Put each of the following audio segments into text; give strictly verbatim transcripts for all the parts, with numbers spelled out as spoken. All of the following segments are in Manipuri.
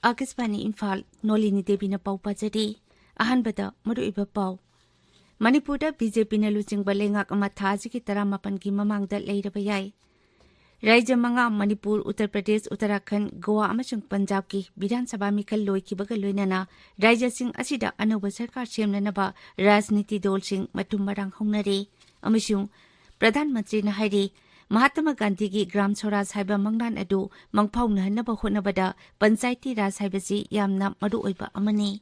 ꯑꯥꯀꯥꯁꯕꯥꯅꯤ ꯏꯝꯐꯥꯜ, ꯅꯣꯂꯤꯅꯤ ꯗꯦꯕꯤꯅ ꯄꯥꯎ ꯄꯥꯖꯔꯤ꯫ ꯑꯍꯥꯟꯕꯗ ꯃꯔꯨꯑꯣꯏꯕ ꯄꯥꯎ꯫ ꯃꯅꯤꯄꯨꯔꯗ ꯕꯤ ꯖꯦ ꯄꯤꯅ ꯂꯨꯆꯤꯡꯕ ꯂꯩꯉꯥꯛ ꯑꯃ ꯊꯥ ꯑꯁꯤꯒꯤ ꯇꯔꯥꯃꯥꯄꯟꯒꯤ ꯃꯃꯥꯡꯗ ꯂꯩꯔꯕ ꯌꯥꯏ꯫ ꯔꯥꯖ꯭ꯌ ꯃꯉꯥ, ꯃꯅꯤꯄꯨꯔ, ꯎꯠꯇꯔ ꯄ꯭ꯔꯗꯦꯁ, ꯎꯠꯇꯔꯥꯈꯟꯗ, ꯒꯣꯋꯥ ꯑꯃꯁꯨꯡ ꯄꯟꯖꯥꯕꯀꯤ ꯕꯤꯙꯥꯟ ꯁꯚꯥ ꯃꯤꯈꯜ ꯂꯣꯏꯈꯤꯕꯒ ꯂꯣꯏꯅꯅ ꯔꯥꯖ꯭ꯌꯁꯤꯡ ꯑꯁꯤꯗ ꯑꯅꯧꯕ ꯁꯔꯀꯥꯔ ꯁꯦꯝꯅꯅꯕ ꯔꯥꯖꯅꯤꯇꯤ ꯗꯜꯁꯤꯡ ꯃꯊꯨꯝ ꯃꯔꯥꯡ ꯍꯧꯅꯔꯦ ꯑꯃꯁꯨꯡ ꯄ꯭ꯔꯙꯥꯟ ꯃꯟꯇ꯭ꯔꯤꯅ ꯍꯥꯏꯔꯤ, ꯃꯍꯥꯇꯃꯥ ꯒꯥꯟꯙꯤꯒꯤ ꯒ꯭ꯔꯥꯝ ꯁ꯭ꯋꯔꯥꯖ ꯍꯥꯏꯕ ꯃꯪꯂꯥꯟ ꯑꯗꯨ ꯃꯪꯐꯥꯎꯅꯍꯟꯅꯕ ꯍꯣꯠꯅꯕꯗ ꯄꯟꯆꯥꯌꯇꯤ ꯔꯥꯖ ꯍꯥꯏꯕꯁꯤ ꯌꯥꯝꯅ ꯃꯔꯨ ꯑꯣꯏꯕ ꯑꯃꯅꯤ꯫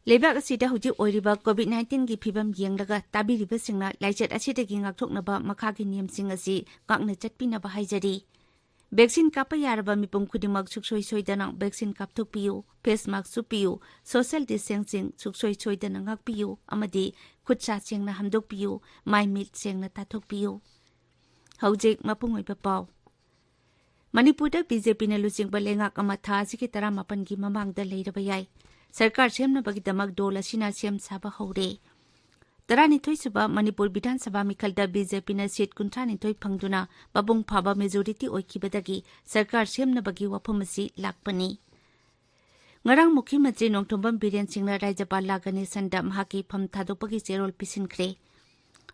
ꯂꯩꯕꯥꯛ ꯑꯁꯤꯗ ꯍꯧꯖꯤꯛ ꯑꯣꯏꯔꯤꯕ ꯀꯣꯚꯤꯗ ꯅꯥꯏꯟꯇꯤꯟꯒꯤ ꯐꯤꯚꯝ ꯌꯦꯡꯂꯒ ꯇꯥꯕꯤꯔꯤꯕꯁꯤꯡꯅ ꯂꯥꯏꯆꯠ ꯑꯁꯤꯗꯒꯤ ꯉꯥꯛꯊꯣꯛꯅꯕ ꯃꯈꯥꯒꯤ ꯅꯤꯌꯝꯁꯤꯡ ꯑꯁꯤ ꯉꯥꯛꯅ ꯆꯠꯄꯤꯅꯕ ꯍꯥꯏꯖꯔꯤ꯫ ꯚꯦꯛꯁꯤꯟ ꯀꯥꯞꯄ ꯌꯥꯔꯕ ꯃꯤꯄꯨꯝ ꯈꯨꯗꯤꯡꯃꯛ ꯁꯨꯡꯁꯣꯏ ꯁꯣꯏꯗꯅ ꯚꯦꯛꯁꯤꯟ ꯀꯥꯞꯊꯣꯛꯄꯤꯌꯨ, ꯐꯦꯁ ꯃꯥꯁꯛ ꯎꯞꯄꯤꯌꯨ, ꯁꯣꯁꯤꯌꯦꯜ ꯗꯤꯁꯇꯦꯟꯁꯤꯡ ꯁꯨꯡꯁꯣꯏ ꯁꯣꯏꯗꯅ ꯉꯥꯛꯄꯤꯌꯨ ꯑꯃꯗꯤ ꯈꯨꯠ ꯁꯥ ꯁꯦꯡꯅ ꯍꯥꯝꯗꯣꯛꯄꯤꯌꯨ, ꯃꯥꯏ ꯃꯤꯠ ꯁꯦꯡꯅ ꯇꯥꯊꯣꯛꯄꯤꯌꯨ꯫ ꯍꯧꯖꯤꯛ ꯃꯄꯨꯡ ꯑꯣꯏꯕ ꯄꯥꯎ꯫ ꯃꯅꯤꯄꯨꯔꯗ ꯕꯤ ꯖꯦ ꯄꯤꯅ ꯂꯨꯆꯤꯡꯕ ꯂꯩꯉꯥꯛ ꯑꯃ ꯊꯥ ꯑꯁꯤꯒꯤ ꯇꯔꯥꯃꯥꯄꯟꯒꯤ ꯃꯃꯥꯡꯗ ꯂꯩꯔꯕ ꯌꯥꯏ꯫ ꯁꯔꯀꯥꯔ ꯁꯦꯝꯅꯕꯒꯤꯗꯃꯛ ꯗꯣꯜ ꯑꯁꯤꯅ ꯁꯦꯝ ꯁꯥꯕ ꯍꯧꯔꯦ꯫ ꯇꯔꯥꯅꯤꯊꯣꯏ ꯁꯨꯕ ꯃꯅꯤꯄꯨꯔ ꯕꯤꯙꯥꯟ ꯁꯚꯥ ꯃꯤꯈꯜꯗ ꯕꯤ ꯖꯦ ꯄꯤꯅ ꯁꯤꯠ ꯀꯨꯟꯊ꯭ꯔꯥꯅꯤꯊꯣꯏ ꯐꯪꯗꯨꯅ ꯃꯄꯨꯡ ꯐꯥꯕ ꯃꯦꯖꯣꯔꯤꯇꯤ ꯑꯣꯏꯈꯤꯕꯗꯒꯤ ꯁꯔꯀꯥꯔ ꯁꯦꯝꯅꯕꯒꯤ ꯋꯥꯐꯝ ꯑꯁꯤ ꯂꯥꯛꯄꯅꯤ꯫ ꯉꯔꯥꯡ ꯃꯨꯈ꯭ꯌ ꯃꯟꯇ꯭ꯔꯤ ꯅꯣꯡꯊꯣꯝꯕꯝ ꯕꯤꯔꯦꯟ ꯁꯤꯡꯅ ꯔꯥꯖ꯭ꯌꯄꯥꯜ ꯂꯥ ꯒꯅꯦꯁꯟꯗ ꯃꯍꯥꯛꯀꯤ ꯐꯝ ꯊꯥꯗꯣꯛꯄꯒꯤ ꯆꯦꯔꯣꯜ ꯄꯤꯁꯤꯟꯈ꯭ꯔꯦ꯫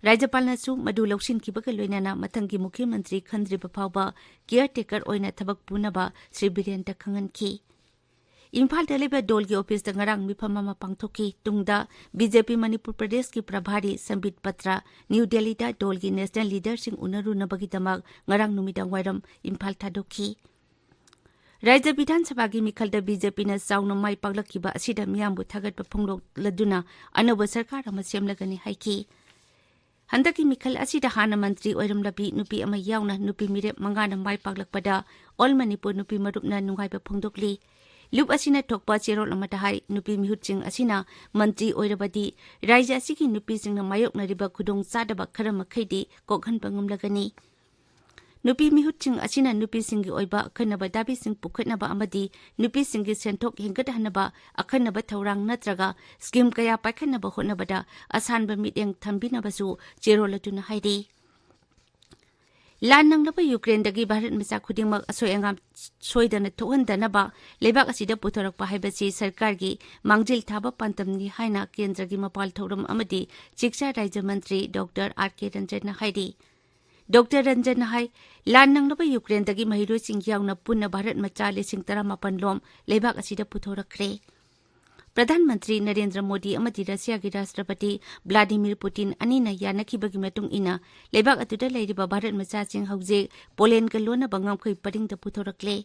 ꯔꯥꯖ꯭ꯌꯄꯥꯜꯅꯁꯨ ꯃꯗꯨ ꯂꯧꯁꯤꯟꯈꯤꯕꯒ ꯂꯣꯏꯅꯅ ꯃꯊꯪꯒꯤ ꯃꯨꯈ꯭ꯌ ꯃꯟꯇ꯭ꯔꯤ ꯈꯟꯗ꯭ꯔꯤꯕ ꯐꯥꯎꯕ ꯀꯤꯌꯔ ꯇꯦꯀꯔ ꯑꯣꯏꯅ ꯊꯕꯛ ꯄꯨꯅꯕ ꯁ꯭ꯔꯤ ꯕꯤꯔꯦꯟꯗ ꯈꯪꯍꯟꯈꯤ꯫ ꯏꯝꯐꯥꯜꯗ ꯂꯩꯕ ꯗꯣꯜꯒꯤ ꯑꯣꯐꯤꯁꯇ ꯉꯔꯥꯡ ꯃꯤꯐꯝ ꯑꯃ ꯄꯥꯡꯊꯣꯛꯈꯤ꯫ ꯇꯨꯡꯗ ꯕꯤ ꯖꯦ ꯄꯤ ꯃꯅꯤꯄꯨꯔ ꯄ꯭ꯔꯗꯦꯁꯀꯤ ꯄ꯭ꯔꯚꯥꯔꯤ ꯁꯝꯕꯤꯠ ꯄꯇ꯭ꯔ ꯅ꯭ꯌꯨ ꯗꯦꯜꯂꯤꯗ ꯗꯣꯜꯒꯤ ꯅꯦꯁꯅꯦꯜ ꯂꯤꯗꯔꯁꯤꯡ ꯎꯅꯔꯨꯅꯕꯒꯤꯗꯃꯛ ꯉꯔꯥꯡ ꯅꯨꯃꯤꯗꯥꯡ ꯋꯥꯏꯔꯝ ꯏꯝꯐꯥꯜ ꯊꯥꯗꯣꯛꯈꯤ꯫ ꯔꯥꯖ꯭ꯌ ꯕꯤꯙꯥꯟ ꯁꯚꯥꯒꯤ ꯃꯤꯈꯜꯗ ꯕꯤ ꯖꯦ ꯄꯤꯅ ꯆꯥꯎꯅ ꯃꯥꯏ ꯄꯥꯛꯂꯛꯈꯤꯕ ꯑꯁꯤꯗ ꯃꯤꯌꯥꯝꯕꯨ ꯊꯥꯒꯠꯄ ꯐꯣꯡꯗꯣꯛꯂꯗꯨꯅ ꯑꯅꯧꯕ ꯁꯔꯀꯥꯔ ꯑꯃ ꯁꯦꯝꯂꯒꯅꯤ ꯍꯥꯏꯈꯤ꯫ ꯍꯟꯗꯛꯀꯤ ꯃꯤꯈꯜ ꯑꯁꯤꯗ ꯍꯥꯟꯅ ꯃꯟꯇ꯭ꯔꯤ ꯑꯣꯏꯔꯝꯂꯕꯤ ꯅꯨꯄꯤ ꯑꯃ ꯌꯥꯎꯅ ꯅꯨꯄꯤ ꯃꯤꯔꯦꯞ ꯃꯉꯥꯅ ꯃꯥꯏ ꯄꯥꯛꯂꯛꯄꯗ ꯑꯣꯜ ꯃꯅꯤꯄꯨꯔ ꯅꯨꯄꯤ ꯃꯔꯨꯞꯅ ꯅꯨꯡꯉꯥꯏꯕ ꯐꯣꯡꯗꯣꯛꯂꯤ꯫ ꯂꯨꯞ ꯑꯁꯤꯅ ꯊꯣꯛꯄ ꯆꯦꯔꯣꯜ ꯑꯃꯗ ꯍꯥꯏ, ꯅꯨꯄꯤ ꯃꯤꯍꯨꯠꯁꯤꯡ ꯑꯁꯤꯅ ꯃꯟꯇ꯭ꯔꯤ ꯑꯣꯏꯔꯕꯗꯤ ꯔꯥꯖ꯭ꯌ ꯑꯁꯤꯒꯤ ꯅꯨꯄꯤꯁꯤꯡꯅ ꯃꯥꯌꯣꯛꯅꯔꯤꯕ ꯈꯨꯗꯣꯡꯆꯥꯗꯕ ꯈꯔ ꯃꯈꯩꯗꯤ ꯀꯣꯛꯍꯟꯕ ꯉꯝꯂꯒꯅꯤ꯫ ꯅꯨꯄꯤ ꯃꯤꯍꯨꯠꯁꯤꯡ ꯑꯁꯤꯅ ꯅꯨꯄꯤꯁꯤꯡꯒꯤ ꯑꯣꯏꯕ ꯑꯈꯟꯅꯕ ꯗꯥꯕꯤꯁꯤꯡ ꯄꯨꯈꯠꯅꯕ ꯑꯃꯗꯤ ꯅꯨꯄꯤꯁꯤꯡꯒꯤ ꯁꯦꯟꯊꯣꯛ ꯍꯦꯟꯒꯠꯍꯟꯅꯕ ꯑꯈꯟꯅꯕ ꯊꯧꯔꯥꯡ ꯅꯠꯇ꯭ꯔꯒ ꯁ꯭ꯀꯤꯝ ꯀꯌꯥ ꯄꯥꯏꯈꯠꯅꯕ ꯍꯣꯠꯅꯕꯗ ꯑꯁꯥꯟꯕ ꯃꯤꯠꯌꯦꯡ ꯊꯝꯕꯤꯅꯕꯁꯨ ꯆꯦꯔꯣꯜ ꯑꯗꯨꯅ ꯍꯥꯏꯔꯤ꯫ ꯂꯥꯟ ꯅꯪꯂꯕ ꯌꯨꯀ꯭ꯔꯦꯟꯗꯒꯤ ꯚꯥꯔꯠ ꯃꯆꯥ ꯈꯨꯗꯤꯡꯃꯛ ꯑꯁꯣꯏ ꯑꯉꯥꯝ ꯁꯣꯏꯗꯅ ꯊꯣꯛꯍꯟꯗꯅꯕ ꯂꯩꯕꯥꯛ ꯑꯁꯤꯗ ꯄꯨꯊꯣꯔꯛꯄ ꯍꯥꯏꯕꯁꯤ ꯁꯔꯀꯥꯔꯒꯤ ꯃꯥꯡꯖꯤꯜ ꯊꯥꯕ ꯄꯥꯟꯗꯝꯅꯤ ꯍꯥꯏꯅ ꯀꯦꯟꯗ꯭ꯔꯒꯤ ꯃꯄꯥꯜ ꯊꯧꯔꯝ ꯑꯃꯗꯤ ꯁꯤꯛꯁꯥ ꯔꯥꯖ꯭ꯌ ꯃꯟꯇ꯭ꯔꯤ ꯗꯣꯛꯇꯔ ꯑꯥꯔ ꯀꯦ ꯔꯟꯖꯟꯅ ꯍꯥꯏꯔꯤ꯫ ꯗꯣꯛꯇꯔ ꯔꯟꯖꯟꯅ ꯍꯥꯏ, ꯂꯥꯟ ꯅꯪꯂꯕ ꯌꯨꯀ꯭ꯔꯦꯟꯗꯒꯤ ꯃꯍꯩꯔꯣꯏꯁꯤꯡ ꯌꯥꯎꯅ ꯄꯨꯟꯅ ꯚꯥꯔꯠ ꯃꯆꯥ ꯂꯤꯁꯤꯡ ꯇꯔꯥꯃꯥꯄꯟ ꯂꯣꯝ ꯂꯩꯕꯥꯛ ꯑꯁꯤꯗ ꯄꯨꯊꯣꯔꯛꯈ꯭ꯔꯦ꯫ ꯄ꯭ꯔꯙꯥꯟ ꯃꯟꯇ꯭ꯔꯤ ꯅꯔꯦꯟꯗ꯭ꯔ ꯃꯣꯗꯤ ꯑꯃꯗꯤ ꯔꯁꯤꯌꯥꯒꯤ ꯔꯥꯁꯇ꯭ꯔꯄꯇꯤ ꯚ꯭ꯂꯥꯗꯤꯃꯤꯔ ꯄꯨꯇꯤꯟ ꯑꯅꯤꯅ ꯌꯥꯅꯈꯤꯕꯒꯤ ꯃꯇꯨꯡ ꯏꯟꯅ ꯂꯩꯕꯥꯛ ꯑꯗꯨꯗ ꯂꯩꯔꯤꯕ ꯚꯥꯔꯠ ꯃꯆꯥꯁꯤꯡ ꯍꯧꯖꯤꯛ ꯄꯣꯂꯦꯟꯒ ꯂꯣꯟꯅꯕ ꯉꯝꯈꯩ ꯄꯔꯤꯡꯗ ꯄꯨꯊꯣꯔꯛꯂꯦ꯫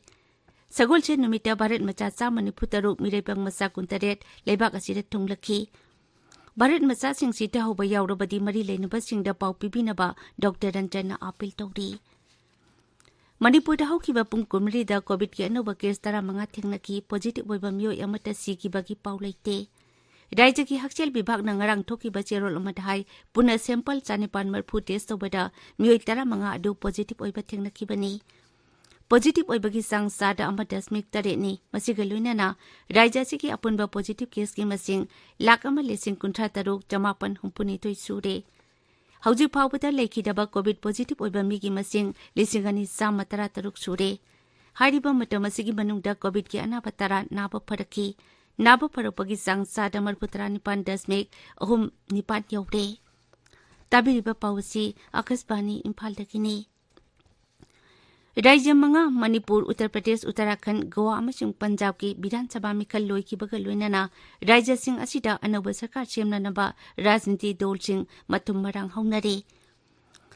ꯁꯒꯣꯜꯁꯦꯟ ꯅꯨꯃꯤꯠꯇ ꯚꯥꯔꯠ ꯃꯆꯥ ꯆꯥꯝꯃ ꯅꯤꯐꯨ ꯇꯔꯨꯛ, ꯃꯤꯔꯩꯕꯥꯛ ꯃꯆꯥ ꯀꯨꯟꯇꯔꯦꯠ ꯂꯩꯕꯥꯛ ꯑꯁꯤꯗ ꯊꯨꯡꯂꯛꯈꯤ꯫ ꯚꯥꯔꯠ ꯃꯆꯥꯁꯤꯡꯁꯤ ꯊꯥꯍꯧꯕ ꯌꯥꯎꯔꯕꯗꯤ ꯃꯔꯤ ꯂꯩꯅꯕꯁꯤꯡꯗ ꯄꯥꯎ ꯄꯤꯕꯤꯅꯕ ꯗꯣꯛꯇꯔ ꯔꯟꯖꯟꯅ ꯑꯥꯄꯤꯜ ꯇꯧꯔꯤ꯫ ꯃꯅꯤꯄꯨꯔꯗ ꯍꯧꯈꯤꯕ ꯄꯨꯡ ꯀꯨꯟꯃꯔꯤꯗ ꯀꯣꯚꯤꯗꯀꯤ ꯑꯅꯧꯕ ꯀꯦꯁ ꯇꯔꯥꯃꯉꯥ ꯊꯦꯡꯅꯈꯤ꯫ ꯄꯣꯖꯤꯇꯤꯚ ꯑꯣꯏꯕ ꯃꯤꯑꯣꯏ ꯑꯃꯠꯇ ꯁꯤꯈꯤꯕꯒꯤ ꯄꯥꯎ ꯂꯩꯇꯦ꯫ ꯔꯥꯖ꯭ꯌꯒꯤ ꯍꯛꯁꯦꯜ ꯕꯤꯚꯥꯒꯅ ꯉꯔꯥꯡ ꯊꯣꯛꯈꯤꯕ ꯆꯦꯔꯣꯜ ꯑꯃꯗ ꯍꯥꯏ, ꯄꯨꯟꯅ ꯁꯦꯝꯄꯜ ꯆꯥꯅꯤꯄꯥꯟ ꯃꯔꯤꯐꯨ ꯇꯦꯁ ꯇꯧꯕꯗ ꯃꯤꯑꯣꯏ ꯇꯔꯥꯃꯉꯥ ꯑꯗꯨ ꯄꯣꯖꯤꯇꯤꯚ ꯑꯣꯏꯕ ꯊꯦꯡꯅꯈꯤꯕꯅꯤ꯫ ꯄꯣꯖꯤꯇꯤꯚ ꯑꯣꯏꯕꯒꯤ ꯆꯥꯡ ꯆꯥꯗ ꯑꯃ ꯗꯁꯃꯤꯛ ꯇꯔꯦꯠꯅꯤ꯫ ꯃꯁꯤꯒ ꯂꯣꯏꯅꯅ ꯔꯥꯖ꯭ꯌ ꯑꯁꯤꯒꯤ ꯑꯄꯨꯟꯕ ꯄꯣꯖꯤꯇꯤꯚ ꯀꯦꯁꯀꯤ ꯃꯁꯤꯡ ꯂꯥꯈ ꯑꯃ ꯂꯤꯁꯤꯡ ꯀꯨꯟꯊ꯭ꯔꯥ ꯇꯔꯨꯛ ꯆꯃꯥꯄꯟ ꯍꯨꯝꯐꯨꯅꯤꯊꯣꯏ ꯁꯨꯔꯦ꯫ ꯍꯧꯖꯤꯛ ꯐꯥꯎꯕꯗ ꯂꯩꯈꯤꯗꯕ ꯀꯣꯚꯤꯗ ꯄꯣꯖꯤꯇꯤꯚ ꯑꯣꯏꯕ ꯃꯤꯒꯤ ꯃꯁꯤꯡ ꯂꯤꯁꯤꯡ ꯑꯅꯤ ꯆꯥꯝꯃ ꯇꯔꯥ ꯇꯔꯨꯛ ꯁꯨꯔꯦ꯫ ꯍꯥꯏꯔꯤꯕ ꯃꯇꯝ ꯑꯁꯤꯒꯤ ꯃꯅꯨꯡꯗ ꯀꯣꯚꯤꯗꯀꯤ ꯑꯅꯥꯕ ꯇꯔꯥ ꯅꯥꯕ ꯐꯔꯛꯈꯤ꯫ ꯅꯥꯕ ꯐꯔꯛꯄꯒꯤ ꯆꯥꯡ ꯆꯥꯗ ꯃꯔꯤꯐꯨ ꯇꯔꯥ ꯅꯤꯄꯥꯟ ꯗꯁꯃꯤꯛ ꯑꯍꯨꯝ ꯅꯤꯄꯥꯟ ꯌꯧꯔꯦ꯫ ꯇꯥꯕꯤꯔꯤꯕ ꯄꯥꯎ ꯑꯁꯤ ꯑꯥꯀꯥꯁꯕꯥꯅꯤ ꯏꯝꯐꯥꯜꯗꯒꯤꯅꯤ꯫ ꯔꯥꯖ꯭ꯌ ꯃꯉꯥ, ꯃꯅꯤꯄꯨꯔ, ꯎꯠꯇꯔ ꯄ꯭ꯔꯗꯦꯁ, ꯎꯠꯇꯔꯥꯈꯟꯗ, ꯒꯣꯋꯥ ꯑꯃꯁꯨꯡ ꯄꯟꯖꯥꯕꯀꯤ ꯕꯤꯙꯥꯟ ꯁꯚꯥ ꯃꯤꯈꯜ ꯂꯣꯏꯈꯤꯕꯒ ꯂꯣꯏꯅꯅ ꯔꯥꯖ꯭ꯌꯁꯤꯡ ꯑꯁꯤꯗ ꯑꯅꯧꯕ ꯁꯔꯀꯥꯔ ꯁꯦꯝꯅꯅꯕ ꯔꯥꯖꯅꯤꯇꯤ ꯗꯣꯜꯁꯤꯡ ꯃꯊꯨꯝ ꯃꯔꯥꯡ ꯍꯧꯅꯔꯦ꯫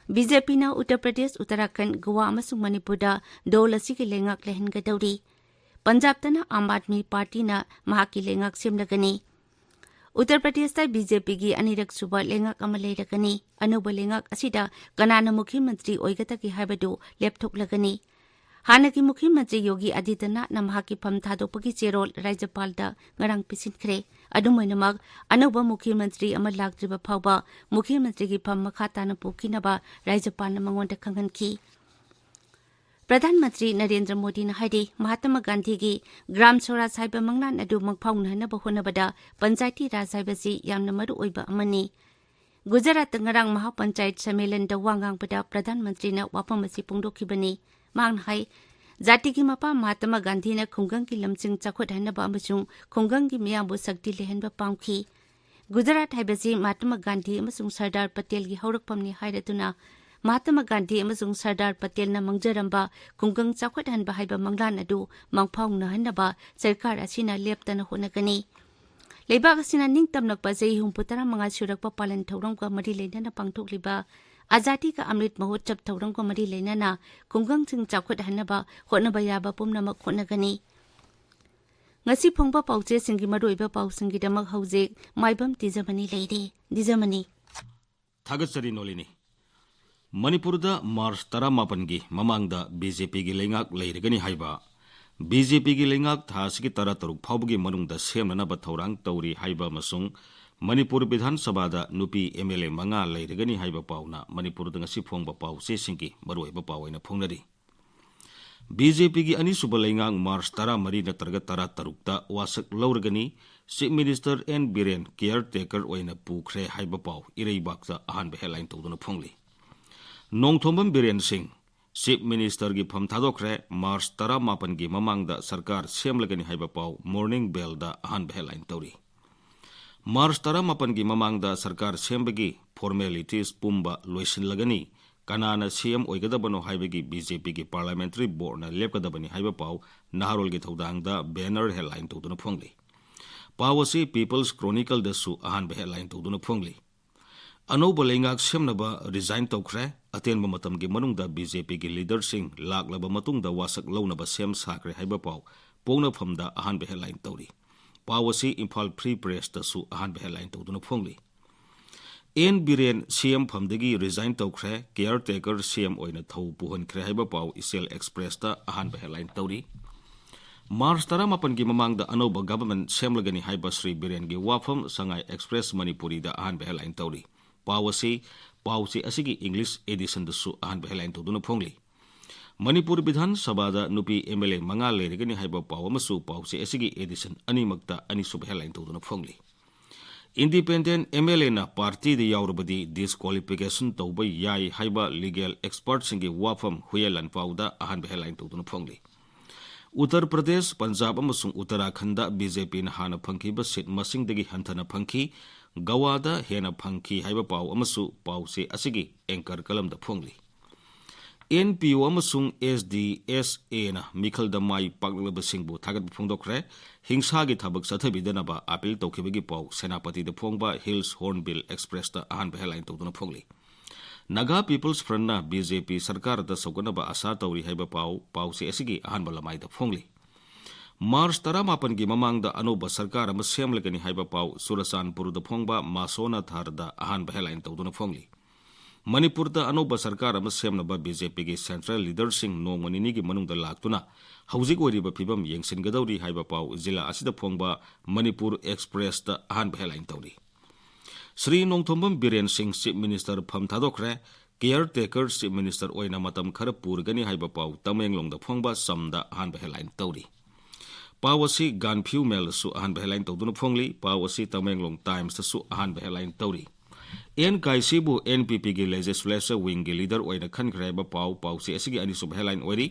ꯕꯤ ꯖꯦ ꯄꯤꯅ ꯎꯠꯇꯔ ꯄ꯭ꯔꯗꯦꯁ, ꯎꯠꯇꯔꯥꯈꯟꯗ, ꯒꯣꯋꯥ ꯑꯃꯁꯨꯡ ꯃꯅꯤꯄꯨꯔꯗ ꯗꯣꯜ ꯑꯁꯤꯒꯤ ꯂꯩꯉꯥꯛ ꯂꯩꯍꯟꯒꯗꯧꯔꯤ꯫ ꯄꯟꯖꯥꯕꯇꯅ ꯑꯥꯝ ꯑꯥꯗꯃꯤ ꯄꯥꯔꯇꯤꯅ ꯃꯍꯥꯛꯀꯤ ꯂꯩꯉꯥꯛ ꯁꯦꯝꯂꯒꯅꯤ꯫ ꯎꯠꯇꯔ ꯄ꯭ꯔꯗꯦꯁꯇ ꯕꯤ ꯖꯦ ꯄꯤꯒꯤ ꯑꯅꯤꯔꯛ ꯁꯨꯕ ꯂꯩꯉꯥꯛ ꯑꯃ ꯂꯩꯔꯒꯅꯤ꯫ ꯑꯅꯧꯕ ꯂꯩꯉꯥꯛ ꯑꯁꯤꯗ ꯀꯅꯥꯅ ꯃꯨꯈ꯭ꯌ ꯃꯟꯇ꯭ꯔꯤ ꯑꯣꯏꯒꯗꯒꯦ ꯍꯥꯏꯕꯗꯨ ꯂꯦꯞꯊꯣꯛꯂꯒꯅꯤ꯫ ꯍꯥꯟꯅꯒꯤ ꯃꯨꯈ꯭ꯌ ꯃꯟꯇ꯭ꯔꯤ ꯌꯣꯒꯤ ꯑꯗꯤꯇ꯭ꯌꯅꯥꯊꯅ ꯃꯍꯥꯛꯀꯤ ꯐꯝ ꯊꯥꯗꯣꯛꯄꯒꯤ ꯆꯦꯔꯣꯜ ꯔꯥꯖ꯭ꯌꯄꯥꯜꯗ ꯉꯔꯥꯡ ꯄꯤꯁꯤꯟꯈ꯭ꯔꯦ꯫ ꯑꯗꯨꯝ ꯑꯣꯏꯅꯃꯛ, ꯑꯅꯧꯕ ꯃꯨꯈ꯭ꯌ ꯃꯟꯇ꯭ꯔꯤ ꯑꯃ ꯂꯥꯛꯇ꯭ꯔꯤꯕ ꯐꯥꯎꯕ ꯃꯨꯈ꯭ꯌ ꯃꯟꯇ꯭ꯔꯤꯒꯤ ꯐꯝ ꯃꯈꯥ ꯇꯥꯅ ꯄꯨꯈꯤꯅꯕ ꯔꯥꯖ꯭ꯌꯄꯥꯜꯅ ꯃꯉꯣꯟꯗ ꯈꯪꯍꯟꯈꯤ꯫ ꯄ꯭ꯔꯙꯥꯟ ꯃꯟꯇ꯭ꯔꯤ ꯅꯔꯦꯟꯗ꯭ꯔ ꯃꯣꯗꯤꯅ ꯍꯥꯏꯔꯤ, ꯃꯍꯥꯇꯃꯥ ꯒꯥꯟꯙꯤꯒꯤ ꯒ꯭ꯔꯥꯝ ꯁ꯭ꯋꯔꯥꯖ ꯍꯥꯏꯕ ꯃꯪꯂꯥꯟ ꯑꯗꯨ ꯃꯪꯐꯥꯎꯅꯍꯟꯅꯕ ꯍꯣꯠꯅꯕꯗ ꯄꯟꯆꯥꯌꯇꯤ ꯔꯥꯖ ꯍꯥꯏꯕꯁꯤ ꯌꯥꯝꯅ ꯃꯔꯨ ꯑꯣꯏꯕ ꯑꯃꯅꯤ꯫ ꯒꯨꯖꯔꯥꯠꯇ ꯉꯔꯥꯡ ꯃꯍꯥ ꯄꯟꯆꯥꯌꯠ ꯁꯝꯃꯦꯂꯟꯗ ꯋꯥ ꯉꯥꯡꯕꯗ ꯄ꯭ꯔꯙꯥꯟ ꯃꯟꯇ꯭ꯔꯤꯅ ꯋꯥꯐꯝ ꯑꯁꯤ ꯐꯣꯡꯗꯣꯛꯈꯤꯕꯅꯤ꯫ ꯃꯍꯥꯛꯅ ꯍꯥꯏ, ꯖꯥꯇꯤꯒꯤ ꯃꯄꯥ ꯃꯍꯥꯇꯃꯥ ꯒꯥꯟꯙꯤꯅ ꯈꯨꯡꯒꯪꯒꯤ ꯂꯝꯁꯤꯡ ꯆꯥꯎꯈꯠꯍꯟꯅꯕ ꯑꯃꯁꯨꯡ ꯈꯨꯡꯒꯪꯒꯤ ꯃꯤꯌꯥꯝꯕꯨ ꯁꯛꯇꯤ ꯂꯩꯍꯟꯕ ꯄꯥꯝꯈꯤ꯫ ꯒꯨꯖꯔꯥꯠ ꯍꯥꯏꯕꯁꯤ ꯃꯍꯥꯇꯃꯥ ꯒꯥꯟꯙꯤ ꯑꯃꯁꯨꯡ ꯁꯔꯗꯥꯔ ꯄꯇꯦꯜꯒꯤ ꯍꯧꯔꯛꯐꯝꯅꯤ ꯍꯥꯏꯔꯗꯨꯅ, ꯃꯍꯥꯇꯃꯥ ꯒꯥꯟꯙꯤ ꯑꯃꯁꯨꯡ ꯁꯔꯗꯥꯔ ꯄꯇꯦꯜꯅ ꯃꯪꯖꯔꯝꯕ ꯈꯨꯡꯒꯪ ꯆꯥꯎꯈꯠꯍꯟꯕ ꯍꯥꯏꯕ ꯃꯪꯂꯥꯟ ꯑꯗꯨ ꯃꯪꯐꯥꯎꯅꯍꯟꯅꯕ ꯁꯔꯀꯥꯔ ꯑꯁꯤꯅ ꯂꯦꯞꯇꯅ ꯍꯣꯠꯅꯒꯅꯤ꯫ ꯂꯩꯕꯥꯛ ꯑꯁꯤꯅ ꯅꯤꯡꯇꯝꯂꯛꯄ ꯆꯍꯤ ꯍꯨꯝꯐꯨ ꯇꯔꯥꯃꯉꯥ ꯁꯨꯔꯛꯄ ꯄꯥꯂꯟ ꯊꯧꯔꯝꯒ ꯃꯔꯤ ꯂꯩꯅꯅ ꯄꯥꯡꯊꯣꯛꯂꯤꯕ ꯑꯖꯥꯗꯤ ꯀꯥ ꯑꯃ꯭ꯔꯤꯠ ꯃꯍꯣꯠꯁꯕ ꯊꯧꯔꯝꯒ ꯃꯔꯤ ꯂꯩꯅꯅ ꯈꯨꯡꯒꯪꯁꯤꯡ ꯆꯥꯎꯈꯠꯍꯟꯅꯕ ꯍꯣꯠꯅꯕ ꯌꯥꯕ ꯄꯨꯝꯅꯃꯛ ꯍꯣꯠꯅꯒꯅꯤ꯫ ꯉꯁꯤ ꯐꯣꯡꯕ ꯄꯥꯎꯆꯦꯁꯤꯡꯒꯤ ꯃꯔꯨꯑꯣꯏꯕ ꯄꯥꯎꯁꯤꯡꯒꯤꯗꯃꯛ ꯍꯧꯖꯤꯛ ꯃꯥꯏꯕꯝ ꯇꯤꯖꯃꯅꯤ ꯂꯩꯔꯤ꯫ ꯇꯤꯖꯃꯅꯤ꯫ ꯊꯥꯒꯠꯆꯔꯤ ꯅꯣꯂꯤꯅꯤ꯫ ꯃꯅꯤꯄꯨꯔꯗ ꯃꯥꯔꯆ ꯇꯔꯥꯃꯥꯄꯟꯒꯤ ꯃꯃꯥꯡꯗ ꯕꯤ ꯖꯦ ꯄꯤꯒꯤ ꯂꯩꯉꯥꯛ ꯂꯩꯔꯒꯅꯤ ꯍꯥꯏꯕ, ꯕꯤ ꯖꯦ ꯄꯤꯒꯤ ꯂꯩꯉꯥꯛ ꯊꯥ ꯑꯁꯤꯒꯤ ꯇꯔꯥꯇꯔꯨꯛ ꯐꯥꯎꯕꯒꯤ ꯃꯅꯨꯡꯗ ꯁꯦꯝꯅꯅꯕ ꯊꯧꯔꯥꯡ ꯇꯧꯔꯤ ꯍꯥꯏꯕ ꯑꯃꯁꯨꯡ ꯃꯅꯤꯄꯨꯔ ꯕꯤꯙꯥꯟ ꯁꯚꯥꯗ ꯅꯨꯄꯤ ꯑꯦꯝ ꯑꯦꯜ ꯑꯦ ꯃꯉꯥ ꯂꯩꯔꯒꯅꯤ ꯍꯥꯏꯕ ꯄꯥꯎꯅ ꯃꯅꯤꯄꯨꯔꯗ ꯉꯁꯤ ꯐꯣꯡꯕ ꯄꯥꯎꯆꯦꯁꯤꯡꯒꯤ ꯃꯔꯨꯑꯣꯏꯕ ꯄꯥꯎ ꯑꯣꯏꯅ ꯐꯣꯡꯅꯔꯤ꯫ ꯕꯤ ꯖꯦ ꯄꯤꯒꯤ ꯑꯅꯤꯁꯨꯕ ꯂꯩꯉꯥꯛ ꯃꯥꯔꯆ ꯇꯔꯥꯃꯔꯤ ꯅꯠꯇ꯭ꯔꯒ ꯇꯔꯥꯇꯔꯨꯛꯇ ꯋꯥꯁꯛ ꯂꯧꯔꯒꯅꯤ꯫ ꯆꯤꯐ ꯃꯤꯅꯤꯁꯇꯔ ꯑꯦꯟ ꯕꯤꯔꯦꯟ ꯀꯤꯌꯔ ꯇꯦꯀꯔ ꯑꯣꯏꯅ ꯄꯨꯈ꯭ꯔꯦ ꯍꯥꯏꯕ ꯄꯥꯎ ꯏꯔꯩꯕꯥꯛꯇ ꯑꯍꯥꯟꯕ ꯍꯦꯗꯂꯥꯏꯟ ꯇꯧꯗꯨꯅ ꯐꯣꯡꯂꯤ꯫ ꯅꯣꯡꯊꯣꯝꯕꯝ ꯕꯤꯔꯦꯟ ꯁꯤꯡ ꯆꯤꯐ ꯃꯤꯅꯤꯁꯇꯔꯒꯤ ꯐꯝ ꯊꯥꯗꯣꯛꯈ꯭ꯔꯦ꯫ ꯃꯥꯔꯆ ꯇꯔꯥꯃꯥꯄꯟꯒꯤ ꯃꯃꯥꯡꯗ ꯁꯔꯀꯥꯔ ꯁꯦꯝꯂꯒꯅꯤ ꯍꯥꯏꯕ ꯄꯥꯎ ꯃꯣꯔꯅꯤꯡ ꯕꯦꯜꯗ ꯑꯍꯥꯟꯕ ꯍꯦꯗꯂꯥꯏꯟ ꯇꯧꯔꯤ꯫ ꯃꯥꯔꯆ ꯇꯔꯥꯃꯥꯄꯟꯒꯤ ꯃꯃꯥꯡꯗ ꯁꯔꯀꯥꯔ ꯁꯦꯝꯕꯒꯤ ꯐꯣꯔꯃꯦꯂꯤꯇꯤꯁ ꯄꯨꯝꯕ ꯂꯣꯏꯁꯤꯜꯂꯒꯅꯤ꯫ ꯀꯅꯥꯅ ꯁꯤ ꯑꯦꯝ ꯑꯣꯏꯒꯗꯕꯅꯣ ꯍꯥꯏꯕꯒꯤ ꯕꯤ ꯖꯦ ꯄꯤꯒꯤ ꯄꯥꯔꯂꯤꯌꯥꯃꯦꯟꯇꯔꯤ ꯕꯣꯔꯗꯅ ꯂꯦꯞꯀꯗꯕꯅꯤ ꯍꯥꯏꯕ ꯄꯥꯎ ꯅꯍꯥꯔꯣꯜꯒꯤ ꯊꯧꯗꯥꯡꯗ ꯕꯦꯅꯔ ꯍꯦꯗꯂꯥꯏꯟ ꯇꯧꯗꯨꯅ ꯐꯣꯡꯂꯤ꯫ ꯄꯥꯎ ꯑꯁꯤ ꯄꯤꯄꯜꯁ ꯀ꯭ꯔꯣꯅꯤꯀꯜꯗꯁꯨ ꯑꯍꯥꯟꯕ ꯍꯦꯗꯂꯥꯏꯟ ꯇꯧꯗꯨꯅ ꯐꯣꯡꯂꯤ꯫ ꯑꯅꯧꯕ ꯂꯩꯉꯥꯛ ꯁꯦꯝꯅꯕ ꯔꯤꯖꯥꯏꯟ ꯇꯧꯈ꯭ꯔꯦ꯫ ꯑꯇꯦꯟꯕ ꯃꯇꯝꯒꯤ ꯃꯅꯨꯡꯗ ꯕꯤ ꯖꯦ ꯄꯤꯒꯤ ꯂꯤꯗꯔꯁꯤꯡ ꯂꯥꯛꯂꯕ ꯃꯇꯨꯡꯗ ꯋꯥꯁꯛ ꯂꯧꯅꯕ ꯁꯦꯝ ꯁꯥꯈ꯭ꯔꯦ ꯍꯥꯏꯕ ꯄꯥꯎ ꯄꯣꯛꯅꯐꯝꯗ ꯑꯍꯥꯟꯕ ꯍꯦꯗꯂꯥꯏꯟ ꯇꯧꯔꯤ꯫ ꯄꯥꯎ ꯑꯁꯤ ꯏꯝꯐꯥꯜ ꯐ꯭ꯔꯤ ꯄ꯭ꯔꯦꯁꯇꯁꯨ ꯑꯍꯥꯟꯕ ꯍꯦꯗꯂꯥꯏꯟ ꯇꯧꯗꯨꯅ ꯐꯣꯡꯂꯤ꯫ ꯑꯦꯟ ꯕꯤꯔꯦꯟ ꯁꯤ ꯑꯦꯝ ꯐꯝꯗꯒꯤ ꯔꯤꯖꯥꯏꯟ ꯇꯧꯈ꯭ꯔꯦ, ꯀꯤꯌꯔ ꯇꯦꯀꯔ ꯁꯤ ꯑꯦꯝ ꯑꯣꯏꯅ ꯊꯧ ꯄꯨꯍꯟꯈ꯭ꯔꯦ ꯍꯥꯏꯕ ꯄꯥꯎ ꯏꯆꯦꯜ ꯑꯦꯛꯁꯄ꯭ꯔꯦꯁꯇ ꯑꯍꯥꯟꯕ ꯍꯦꯗꯂꯥꯏꯟ ꯇꯧꯔꯤ꯫ ꯃꯥꯔꯆ ꯇꯔꯥꯃꯥꯄꯟꯒꯤ ꯃꯃꯥꯡꯗ ꯑꯅꯧꯕ ꯒꯚꯔꯟꯃꯦꯟꯠ ꯁꯦꯝꯂꯒꯅꯤ ꯍꯥꯏꯕ ꯁ꯭ꯔꯤ ꯕꯤꯔꯦꯟꯒꯤ ꯋꯥꯐꯝ ꯁꯉꯥꯏ ꯑꯦꯛꯁꯄ꯭ꯔꯦꯁ ꯃꯅꯤꯄꯨꯔꯤꯗ ꯑꯍꯥꯟꯕ ꯍꯦꯗꯂꯥꯏꯟ ꯇꯧꯔꯤ꯫ ꯄꯥꯎ ꯑꯁꯤ, ꯄꯥꯎꯆꯦ ꯑꯁꯤꯒꯤ ꯏꯪꯂꯤꯁ ꯑꯦꯗꯤꯁꯟꯗꯁꯨ ꯑꯍꯥꯟꯕ ꯍꯦꯗꯂꯥꯏꯟ ꯇꯧꯗꯨꯅ ꯐꯣꯡꯂꯤ꯫ ꯃꯅꯤꯄꯨꯔ ꯕꯤꯙꯥꯟ ꯁꯚꯥꯗ ꯅꯨꯄꯤ ꯑꯦꯝ ꯑꯦꯜ ꯑꯦ ꯃꯉꯥ ꯂꯩꯔꯒꯅꯤ ꯍꯥꯏꯕ ꯄꯥꯎ ꯑꯃꯁꯨ ꯄꯥꯎꯆꯦ ꯑꯁꯤꯒꯤ ꯑꯦꯗꯤꯁꯟ ꯑꯅꯤꯃꯛꯇ ꯑꯅꯤꯁꯨꯕ ꯍꯦꯗꯂꯥꯏꯟ ꯇꯧꯗꯨꯅ ꯐꯣꯡꯂꯤ꯫ ꯏꯟꯗꯤꯄꯦꯟꯗꯦꯟꯠ ꯑꯦꯝ ꯑꯦꯜ ꯑꯦꯅ ꯄꯥꯔꯇꯤꯗ ꯌꯥꯎꯔꯕꯗꯤ ꯗꯤꯁꯀ꯭ꯋꯥꯂꯤꯐꯤꯀꯦꯁꯟ ꯇꯧꯕ ꯌꯥꯏ ꯍꯥꯏꯕ ꯂꯤꯒꯦꯜ ꯑꯦꯛꯁꯄꯔꯠꯁꯤꯡꯒꯤ ꯋꯥꯐꯝ ꯍꯨꯌꯦꯟ ꯂꯥꯟꯄꯥꯎꯗ ꯑꯍꯥꯟꯕ ꯍꯦꯗꯂꯥꯏꯟ ꯇꯧꯗꯨꯅ ꯐꯣꯡꯂꯤ꯫ ꯎꯠꯇꯔ ꯄ꯭ꯔꯗꯦꯁ, ꯄꯟꯖꯥꯕ ꯑꯃꯁꯨꯡ ꯎꯠꯇꯔꯥꯈꯟꯗ ꯕꯤ ꯖꯦ ꯄꯤꯅ ꯍꯥꯟꯅ ꯐꯪꯈꯤꯕ ꯁꯤꯠ ꯃꯁꯤꯡꯗꯒꯤ ꯍꯟꯊꯅ ꯐꯪꯈꯤ, ꯒꯋꯥꯗ ꯍꯦꯟꯅ ꯐꯪꯈꯤ ꯍꯥꯏꯕ ꯄꯥꯎ ꯑꯃꯁꯨ ꯄꯥꯎꯆꯦ ꯑꯁꯤꯒꯤ ꯑꯦꯡꯀꯔ ꯀꯂꯝꯗ ꯐꯣꯡꯂꯤ꯫ ꯑꯦꯟ ꯄꯤ ꯑꯣ ꯑꯃꯁꯨꯡ ꯑꯦꯁ ꯗꯤ ꯑꯦꯁ ꯑꯦꯅ ꯃꯤꯈꯜꯗ ꯃꯥꯏ ꯄꯥꯛꯂꯕꯁꯤꯡꯕꯨ ꯊꯥꯒꯠꯄ ꯐꯣꯡꯗꯣꯛꯈ꯭ꯔꯦ꯫ ꯍꯤꯡꯁꯥꯒꯤ ꯊꯕꯛ ꯆꯠꯊꯕꯤꯗꯅꯕ ꯑꯥꯄꯤꯜ ꯇꯧꯈꯤꯕꯒꯤ ꯄꯥꯎ ꯁꯦꯅꯥꯄꯇꯤꯗ ꯐꯣꯡꯕ ꯍꯤꯜꯁ ꯍꯣꯔꯟꯕꯤꯜ ꯑꯦꯛꯁꯄ꯭ꯔꯦꯁꯇ ꯑꯍꯥꯟꯕ ꯍꯦꯗꯂꯥꯏꯟ ꯇꯧꯗꯨꯅ ꯐꯣꯡꯂꯤ꯫ ꯅꯥꯒꯥ ꯄꯤꯄꯜꯁ ꯐ꯭ꯔꯟꯠꯅ ꯕꯤ ꯖꯦ ꯄꯤ ꯁꯔꯀꯥꯔꯗ ꯁꯧꯒꯠꯅꯕ ꯑꯥꯁꯥ ꯇꯧꯔꯤ ꯍꯥꯏꯕ ꯄꯥꯎ ꯄꯥꯎꯆꯦ ꯑꯁꯤꯒꯤ ꯑꯍꯥꯟꯕ ꯂꯃꯥꯏꯗ ꯐꯣꯡꯂꯤ꯫ ꯃꯥꯔꯆ ꯇꯔꯥꯃꯥꯄꯟꯒꯤ ꯃꯃꯥꯡꯗ ꯑꯅꯧꯕ ꯁꯔꯀꯥꯔ ꯑꯃ ꯁꯦꯝꯂꯒꯅꯤ ꯍꯥꯏꯕ ꯄꯥꯎ ꯆꯨꯔꯆꯥꯟꯄꯨꯔꯗ ꯐꯣꯡꯕ ꯃꯥꯁꯣꯅꯥꯊꯥꯔꯗ ꯑꯍꯥꯟꯕ ꯍꯦꯗꯂꯥꯏꯟ ꯇꯧꯗꯨꯅ ꯐꯣꯡꯂꯤ꯫ ꯃꯅꯤꯄꯨꯔꯗ ꯑꯅꯧꯕ ꯁꯔꯀꯥꯔ ꯑꯃ ꯁꯦꯝꯅꯕ ꯕꯤ ꯖꯦ ꯄꯤꯒꯤ ꯁꯦꯟꯇ꯭ꯔꯦꯜ ꯂꯤꯗꯔꯁꯤꯡ ꯅꯣꯡꯃ ꯅꯤꯅꯤꯒꯤ ꯃꯅꯨꯡꯗ ꯂꯥꯛꯇꯨꯅ ꯍꯧꯖꯤꯛ ꯑꯣꯏꯔꯤꯕ ꯐꯤꯕꯝ ꯌꯦꯡꯁꯤꯟꯒꯗꯧꯔꯤ ꯍꯥꯏꯕ ꯄꯥꯎ ꯖꯤꯂꯥ ꯑꯁꯤꯗ ꯐꯣꯡꯕ ꯃꯅꯤꯄꯨꯔ ꯑꯦꯛꯁꯄ꯭ꯔꯦꯁꯇ ꯑꯍꯥꯟꯕ ꯍꯦꯗꯂꯥꯏꯟ ꯇꯧꯔꯤ꯫ ꯁ꯭ꯔꯤ ꯅꯣꯡꯊꯣꯝꯕꯝ ꯕꯤꯔꯦꯟ ꯁꯤꯡ ꯆꯤꯐ ꯃꯤꯅꯤꯁꯇꯔ ꯐꯝ ꯊꯥꯗꯣꯛꯈ꯭ꯔꯦ꯫ ꯀꯤꯌꯔ ꯇꯦꯀꯔ ꯆꯤꯐ ꯃꯤꯅꯤꯁꯇꯔ ꯑꯣꯏꯅ ꯃꯇꯝ ꯈꯔ ꯄꯨꯔꯒꯅꯤ ꯍꯥꯏꯕ ꯄꯥꯎ ꯇꯃꯦꯡꯂꯣꯡꯗ ꯐꯣꯡꯕ ꯆꯝꯗ ꯑꯍꯥꯟꯕ ꯍꯦꯗꯂꯥꯏꯟ ꯇꯧꯔꯤ꯫ ꯄꯥꯎ ꯑꯁꯤ ꯒꯥꯟꯐ꯭ꯌꯨ ꯃꯦꯜꯗꯁꯨ ꯑꯍꯥꯟꯕ ꯍꯦꯗꯂꯥꯏꯟ ꯇꯧꯗꯨꯅ ꯐꯣꯡꯂꯤ꯫ ꯄꯥꯎ ꯑꯁꯤ ꯇꯃꯦꯡꯂꯣꯡ ꯇꯥꯏꯝꯁꯇꯁꯨ ꯑꯍꯥꯟꯕ ꯍꯦꯗꯂꯥꯏꯟ ꯇꯧꯔꯤ꯫ ꯑꯦꯟ ꯀꯥꯏꯁꯤꯕꯨ ꯑꯦꯟ ꯄꯤ ꯄꯤꯒꯤ ꯂꯦꯖꯤꯁꯂꯦꯆꯔ ꯋꯤꯡꯒꯤ ꯂꯤꯗꯔ ꯑꯣꯏꯅ ꯈꯟꯈ꯭ꯔꯦ ꯍꯥꯏꯕ ꯄꯥꯎ ꯄꯥꯎꯆꯦ ꯑꯁꯤꯒꯤ ꯑꯅꯤꯁꯨꯕ ꯍꯦꯗꯂꯥꯏꯟ ꯑꯣꯏꯔꯤ꯫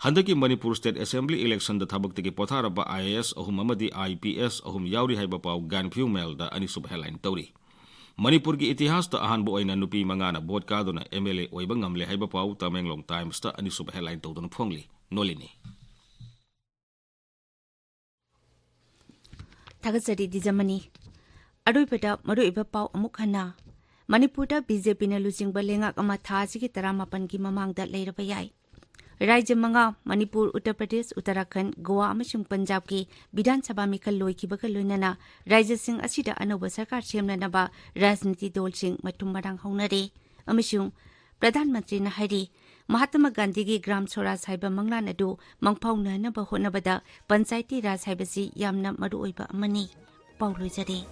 ꯍꯟꯗꯛꯀꯤ ꯃꯅꯤꯄꯨꯔ ꯁ꯭ꯇꯦꯠ ꯑꯦꯁꯦꯝꯕ꯭ꯂꯤ ꯏꯂꯦꯛꯁꯟꯗ ꯊꯕꯛꯇꯒꯤ ꯄꯣꯊꯥꯔꯕ ꯑꯥꯏ ꯑꯦ ꯑꯦꯁ ꯑꯍꯨꯝ ꯑꯃꯗꯤ ꯑꯥꯏ ꯄꯤ ꯑꯦꯁ ꯑꯍꯨꯝ ꯌꯥꯎꯔꯤ ꯍꯥꯏꯕ ꯄꯥꯎ ꯒꯥꯟꯐ꯭ꯌꯨ ꯃꯦꯜꯗ ꯑꯅꯤꯁꯨꯕ ꯍꯦꯗꯂꯥꯏꯟ ꯇꯧꯔꯤ꯫ ꯃꯅꯤꯄꯨꯔꯒꯤ ꯏꯇꯤꯍꯥꯁꯇ ꯑꯍꯥꯟꯕ ꯑꯣꯏꯅ ꯅꯨꯄꯤ ꯃꯉꯥꯅ ꯚꯣꯠ ꯀꯥꯗꯨꯅ ꯑꯦꯝ ꯑꯦꯜ ꯑꯦ ꯑꯣꯏꯕ ꯉꯝꯂꯦ ꯍꯥꯏꯕ ꯄꯥꯎ ꯇꯃꯦꯡꯂꯣꯡ ꯇꯥꯏꯝꯁꯇ ꯑꯅꯤꯁꯨꯕ ꯍꯦꯗꯂꯥꯏꯟ ꯇꯧꯗꯨꯅ ꯐꯣꯡꯂꯤ꯫ ꯅꯣꯂꯤꯅꯤ꯫ ꯊꯥꯒꯠꯆꯔꯤ ꯗꯤꯖꯃꯅꯤ꯫ ꯑꯔꯣꯏꯕꯗ ꯃꯔꯨꯑꯣꯏꯕ ꯄꯥꯎ ꯑꯃꯨꯛ ꯍꯟꯅ꯫ ꯃꯅꯤꯄꯨꯔꯗ ꯕꯤ ꯖꯦ ꯄꯤꯅ ꯂꯨꯆꯤꯡꯕ ꯂꯩꯉꯥꯛ ꯑꯃ ꯊꯥ ꯑꯁꯤꯒꯤ ꯇꯔꯥꯃꯥꯄꯟꯒꯤ ꯃꯃꯥꯡꯗ ꯂꯩꯔꯕ ꯌꯥꯏ꯫ ꯔꯥꯖ꯭ꯌ ꯃꯉꯥ, ꯃꯅꯤꯄꯨꯔ, ꯎꯠꯇꯔ ꯄ꯭ꯔꯗꯦꯁ, ꯎꯠꯇꯔꯥꯈꯟꯗ, ꯒꯣꯋꯥ ꯑꯃꯁꯨꯡ ꯄꯟꯖꯥꯕꯀꯤ ꯕꯤꯙꯥꯟ ꯁꯚꯥ ꯃꯤꯈꯜ ꯂꯣꯏꯈꯤꯕꯒ ꯂꯣꯏꯅꯅ ꯔꯥꯖ꯭ꯌꯁꯤꯡ ꯑꯁꯤꯗ ꯑꯅꯧꯕ ꯁꯔꯀꯥꯔ ꯁꯦꯝꯅꯅꯕ ꯔꯥꯖꯅꯤꯇꯤ ꯗꯜꯁꯤꯡ ꯃꯊꯨꯝ ꯃꯔꯥꯡ ꯍꯧꯅꯔꯦ꯫ ꯑꯃꯁꯨꯡ ꯄ꯭ꯔꯙꯥꯟ ꯃꯟꯇ꯭ꯔꯤꯅ ꯍꯥꯏꯔꯤ, ꯃꯍꯥꯇꯃꯥ ꯒꯥꯟꯙꯤꯒꯤ ꯒ꯭ꯔꯥꯝ ꯁ꯭ꯋꯔꯥꯖ ꯍꯥꯏꯕ ꯃꯪꯂꯥꯟ ꯑꯗꯨ ꯃꯪꯐꯥꯎꯅꯍꯟꯅꯕ ꯍꯣꯠꯅꯕꯗ ꯄꯟꯆꯥꯌꯇꯤ ꯔꯥꯖ ꯍꯥꯏꯕꯁꯤ ꯌꯥꯝꯅ ꯃꯔꯨꯑꯣꯏꯕ ꯑꯃꯅꯤ꯫ ꯄꯥꯎ ꯂꯣꯏꯖꯔꯦ꯫